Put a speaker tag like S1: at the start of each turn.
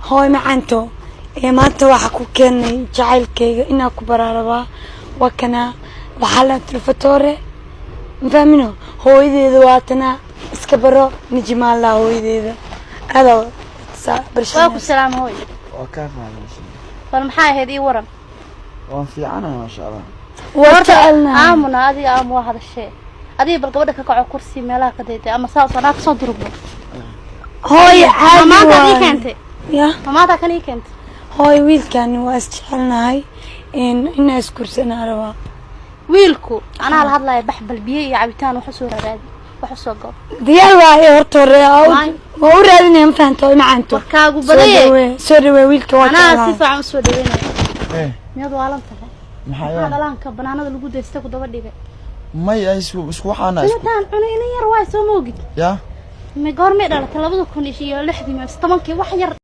S1: Hooy macanto, ee maanta waxaa ku keenay jacaylkayga inaa ku baraarabaa. Waa kana, waxaa la tulfatore, mafahmino? Hooyadeeda waatana, iska baro Nijimaalla hooyadeeda adaa.
S2: Waa ku salaama, hooy.
S3: Waa kaa qaaday.
S2: Bal maxaa ahayd? Ii waran.
S3: Waan fiicanahay, maasha Allah.
S1: Waa jecelnahay.
S2: Aamuna, adiga aamu, waa hadashee. Adiga bal gabadha ka kaco, kursi meelaha ka dayday ama saas anaa kasoo durugno.
S1: Hooy, caadi.
S2: Maamaantaad ii
S1: waaye.
S2: keentay?
S1: Ya.
S2: Maamaantaa kan ii keentay?
S1: Hooy, wiilkani waa isjecelnahay, inaa iskursanaa rabaa.
S2: Wiilku anaa la hadlaya. Bax, bal biyo iyo cabitaan wax usoo raraadi, wax usoo gabo.
S1: Diyaar waaye. Horta hore
S2: Maay.
S1: waa u raadinaya, ma fahanta, hooy macanto?
S2: Warkaagu
S1: Soo
S2: badaye.
S1: dhawee, soo dhawee wiilka, waa
S2: Anaa si
S1: jeclahay.
S2: fiican usoo dhaweynaya.
S3: Eh.
S2: Miyaad waalan tahay?
S3: Maxaa?
S2: Maxaa?
S3: Yaa.
S2: Dhalaanka banaanada lagu daysta ku daba dhigay.
S3: May, ay isku waxaana isku
S2: Intaan cunay ina yar waay, soo moogid?
S3: Ya.
S2: Ma goormay dhalatay? 2006-dii mise 10-kii? Wax yar.